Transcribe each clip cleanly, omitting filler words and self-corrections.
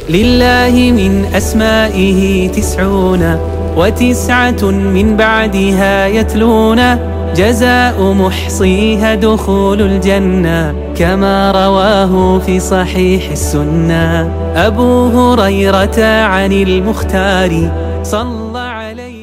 لله من أسمائه 99 من بعدها يتلون جزاء محصيها دخول الجنة كما رواه في صحيح السنة أبو هريرة عن المختار صلى عليه.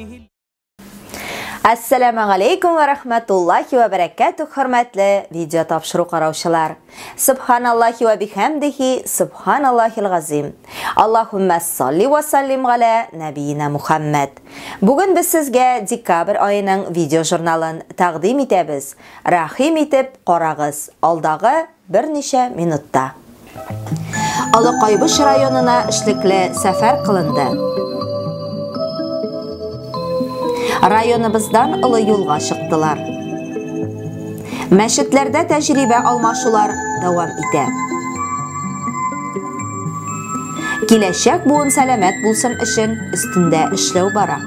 Әссәламү галәйкүм вә рахматуллахи вә бәрәкәтүһ, хөрмәтле видео тапшыру караучылар. Субханаллахи вә бихәмдихи, субханаллахил газим. Аллаһуммә салли вә саллим галә нәбиина Мухаммад. Бүген без сезгә декабрь аеның видео журналын тәкъдим итәбез. Рәхим итеп карагыз. Алдагы берничә минутта. Олы Кайбыч районына эшлекле сәфәр кылынды. Районыбыздан олы юлга чыктылар. Мәчетләрдә тәҗрибә алмашулар дәвам итә. Киләчәк буын сәламәт булсын өчен өстендә эшләү бара.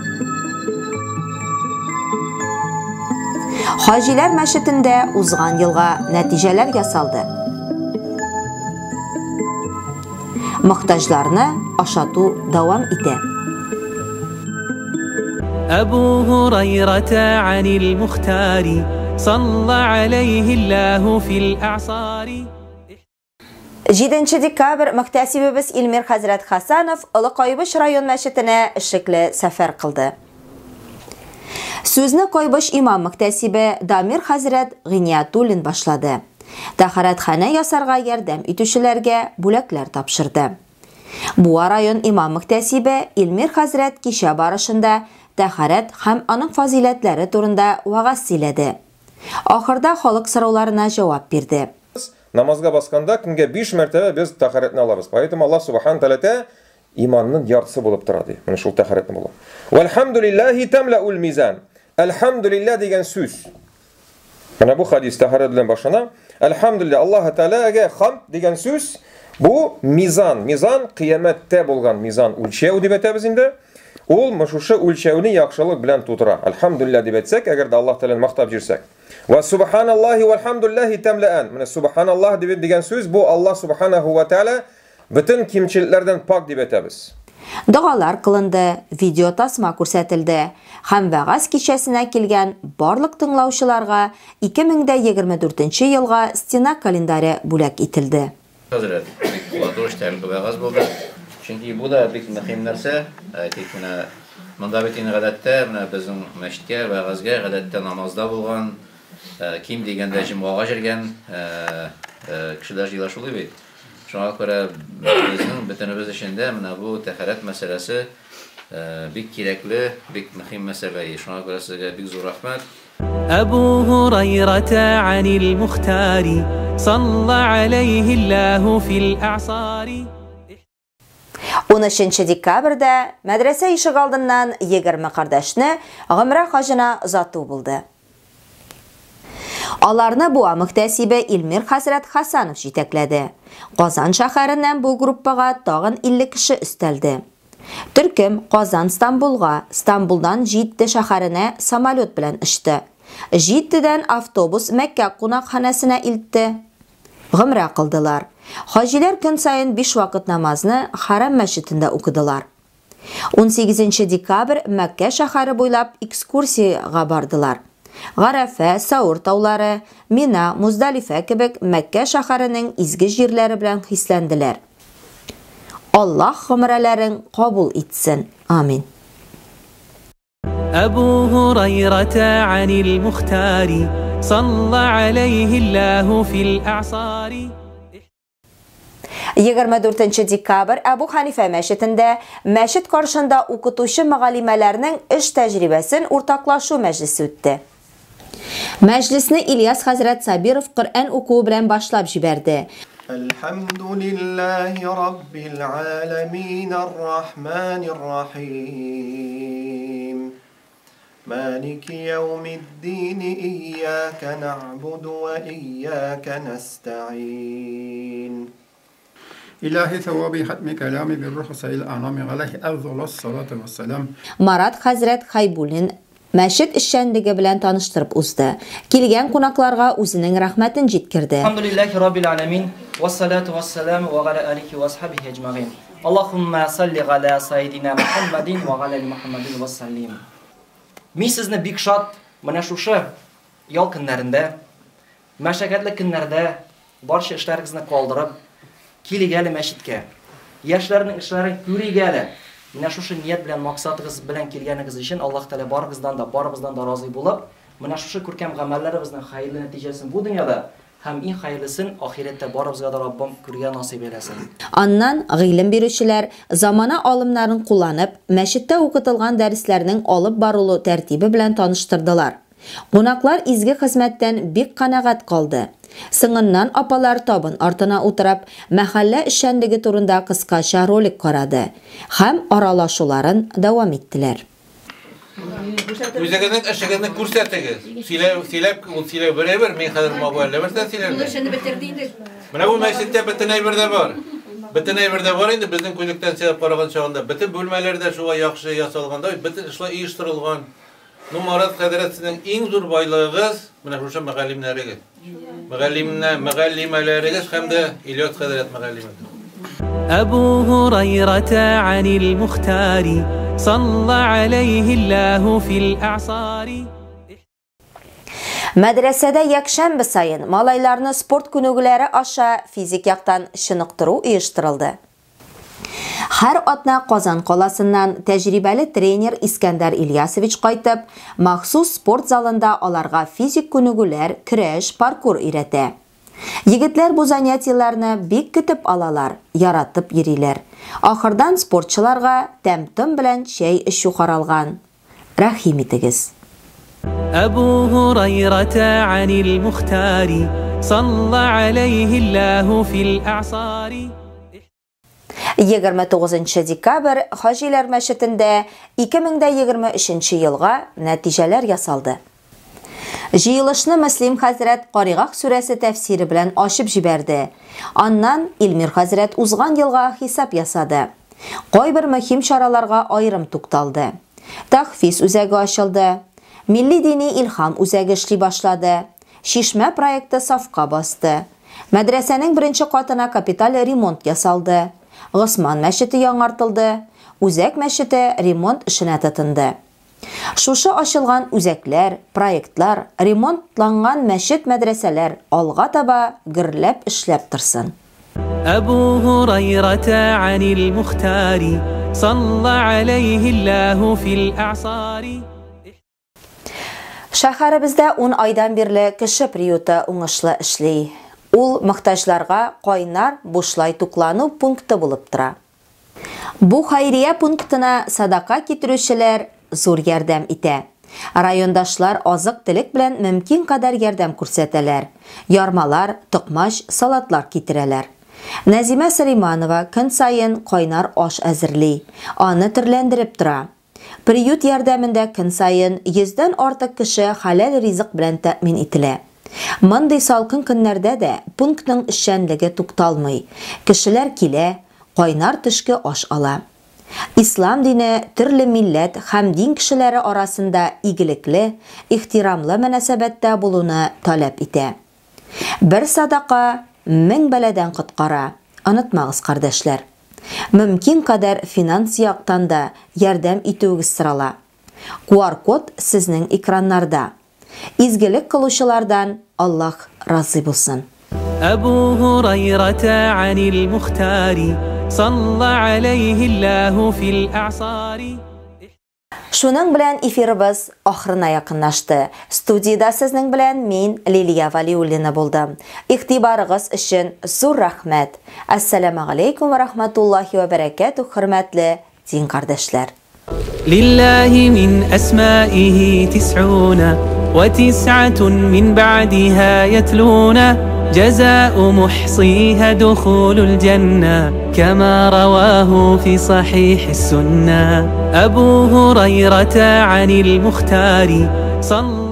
Хаҗиләр мәчетендә узган елга нәтиҗәләр ясалды. Мохтаҗларны ашату дәвам итә. أبو هريرة عن المختار صلى عليه الله في الأعصار. 7 декабрь мөхтәсибебез Илмир хәзрәт Хасанов Олы Кайбыч район мәчетенә эшлекле сәфәр кылды. Сүзне Кайбыч имам мөхтәсибе Дамир хәзрәт Гыйниятуллин башлады. Тәһарәтханә ясарга ярдәм итүчеләргә бүләкләр тапшырды. Буа район имам мөхтәсибе Илмир хәзрәт кичә барышында тәһарәт һәм аның фазиләтләре турында вәгазь сөйләде. Ахырда халык сорауларына җавап бирде. Намазга басканда көнгә 5 мәртәбә без тәһарәтне алабыз. Поэтому Аллаһ субхана тәгалә иманның яртысы булып тора ди. Менә шул тәһарәтне булу. Вальхамдулиллахи тамлаул мизан. Әлхамдулилла дигән сүз. Менә бу хадис тәһарәт белән башлана. Әлхамдулилла Аллаһ Тәгаләгә хамд дигән сүз бу мизан. Мизан кыямәттә булган мизан үлчәү дип әйтәбез инде. Ул шушы үлчәүне яхшылык белән тутыра. Әлхамдулилла дип әйтсәк, әгәр дә Аллаһ Тәгаләне мактап җирсәк. Ва субханаллахи вальхамдулиллахи тамлаан. Менә субханаллах дип дигән сүз бу Аллаһ субханаху ва тааля бөтен кимчелекләрдән пак дип әйтәбез. Догалар кылынды, видео тасма күрсәтелде һәм вәгазь кичәсенә килгән барлык тыңлаучыларга 2024 елга стена календаре бүләк ителде. Хәзрәт, бик матур эштәге вәгазь булды. Чөнки бу да бик мөһим нәрсә. Әйтик, менә монда бит инде гадәттә, менә безнең мәчеткә, вәгазьгә гадәттә намазда булган, ким дигәндә җомгага җиргән кешеләр җыела шулай бит. Шуңа күрә безнең бөтенебез өчен дә менә бу тәһарәт мәсьәләсе бик кирәкле, бик мөһим мәсьәлә. Шуңа күрә сезгә бик зур рәхмәт. أبو هريرة عن المختار صلى عليه الله في الأعصار. 13 декабрьдә мәдрәсә ишегалдыннан 20 кардәшне гомрә хаҗына озату булды. Аларны Буа мөхтәсибе Илмир хәзрәт Хасанов җитәкләде. Казан шәһәреннән бу группага тагын 50 кеше өстәлде. Төркем Казан Стамбулга, Стамбулдан Җидде шәһәренә самолет белән очты. Җиддедән автобус Мәккә кунакханәсенә илтте. Гомрә кылдылар. Хаҗиләр көн саен 5 вакыт намазны Харам мәчетендә укыдылар. 18 декабрь Мәккә шәһәре буйлап экскурсиягә бардылар. Гарәфә, Саур таулары, Мина, Муздалифә кебек Мәккә шәһәренең изге җирләре белән хисләнделәр. Аллаһ гомрәләрен кабул итсен. Амин. أبو هريرة عن المختار صلى عليه الله في الأعصار. 24 декабрь Әбу Ханифә мәчетендә мәчет каршында укытучы мөгаллимәләрнең эш тәҗрибәсен уртаклашу мәҗлесе үтте. Мәҗлесне Ильяс хәзрәт Сабиров Коръән укуы белән башлап җибәрде. Әлхәмдүлилләһи раббил аламин аррахманир рахим. Малики яумиддин ияка нa'буду ва ияка nasta'in. إلهي ثوابي ختم كلامي بالروح سيل الأنام عليه أفضل الصلاة والسلام. Марат хәзрәт Хайбуллин мәчет эшчәнлеге белән таныштырып узды. Килгән кунакларга үзенең рәхмәтен җиткерде. Алхамдулиллахи раббил аламин вассалату вассаламу ва аля алихи ва асхабихи аҗмаин. Аллаһумма салли галя сайдина Мухаммадин ва галя Мухаммадин ва саллим. Мин сезне бик шат менә шушы ял көннәрендә, мәшәкатьле көннәрдә барча эшләрегезне калдырып, килик әле мәчеткә. Яшьләрнең эшләрен күрик әле. Менә шушы ният белән, максатыгыз белән килгәнегез өчен Аллаһ Тәгалә барыгыздан да, барыбыздан да разый булып, менә шушы күркәм гамәлләребезнең хәерле нәтиҗәсен бу дөньяда һәм иң хәерлесен ахирәттә барыбызга да Раббым күргә насыйп әйләсен. Аннан гыйлем бирүчеләр замана алымнарын кулланып, мәчеттә укытылган дәресләрнең алып барылу тәртибе белән таныштырдылар. Кунаклар изге хезмәттән бик канәгать калды. Соңыннан апалар табын артына утырып, мәхәллә эшчәнлеге турында кыскача ролик карады һәм аралашуларын дәвам иттеләр. Үзегезнең эшегезне күрсәтегез. Сөйләү, сөйләп, ул сөйләү берәбер, мин хәзер мобайлда берсен сөйләм. Менә бу мәчеттә бөтен әйбер дә бар. Бөтен әйбер дә бар инде безнең күзлектән чыгып караган чагында. Бөтен бүлмәләр дә шулай яхшы ясалган да, бөтен шулай оештырылган. Ну, Марат хәзрәт, сезнең иң зур байлыгыгыз менә шушы мөгаллимнәрегез. Мөгаллимнәр, мөгаллимәләрегез һәм дә Ильяс хәзрәт мөгаллиме. أبو هريرة عن المختار صلى عليه الله في الأعصار. Мәдрәсәдә якшәмбе саен малайларны спорт күнегүләре аша физик яктан чыныктыру оештырылды. Һәр атна Казан каласыннан тәҗрибәле тренер Искәндәр Ильясович кайтып, махсус спорт залында аларга физик күнегүләр, көрәш, паркур өйрәтә. Егетләр бу занятиеләрне бик көтеп алалар, яратып йөриләр. Ахырдан спортчыларга тәм-том белән чәй эчү каралган. Рәхим итегез. أبو هريرة عن المختار صلى عليه الله في الأعصار. 29 декабрь Хаҗиләр мәчетендә 2023 елга нәтиҗәләр ясалды. Җыелышны Мөслим хәзрәт Каригах сүрәсе тәфсире белән ачып җибәрде. Аннан Илмир хәзрәт узган елга хисап ясады. Кайбер мөһим чараларга аерым тукталды. Тахфиз үзәге ачылды. Милли дини илһам үзәге эшли башлады. Шишмә проекты сафка басты. Мәдрәсәнең беренче катына капиталь ремонт ясалды. Госман мәчете яңартылды. Үзәк мәчете ремонт эшенә тотынды. Шушы ачылган үзәкләр, проектлар, ремонтланган мәчет мәдрәсәләр алга таба гөрләп эшләп торсын. أبو هريرة عن المختار صلى عليه الله في الأعصار. Шәһәребездә 10 айдан бирле кеше приюты уңышлы эшли. Ул мохтаҗларга кайнар бушлай туклану пункты булып тора. Бу хайрия пунктына садака китерүчеләр зур ярдәм итә. Райондашлар азык-төлек белән мөмкин кадәр ярдәм күрсәтәләр. Ярмалар, токмач, салатлар китерәләр. Нәзимә Сөләйманова көн саен кайнар аш әзерли, аны төрләндереп тора. Приют ярдәмендә көн саен 100дән артык кеше хәләл ризык белән тәэмин ителә. Мондый салкын көннәрдә дә пунктның эшчәнлеге тукталмый. Кешеләр килә, кайнар төшке аш ала. Ислам дине төрле милләт һәм дин кешеләре арасында игелекле, ихтирамлы мөнәсәбәттә булуны таләп итә. Бер садака мең бәладән коткара. Онытмагыз, кардәшләр. Мөмкин кадәр финанс яктан да ярдәм итүегез сорала. QR-код сезнең экраннарда. Изгелек кылучылардан Аллаһ разый булсын. أبو هريرة عن المختار صلى عليه الله في الأعصار. Шуның белән эфирыбыз ахырына якынлашты. Студияда сезнең белән мин Лилия Валиуллина булдым. Игътибарыгыз өчен зур рәхмәт. Ассаламу алейкум ва рахматуллахи ва баракатух, хөрмәтле дин кардәшләр. لله من أسمائه 99 من بعدها يتلون جزاء محصيها دخول الجنة كما رواه في صحيح السنة. أبو هريرة عن المختار صلى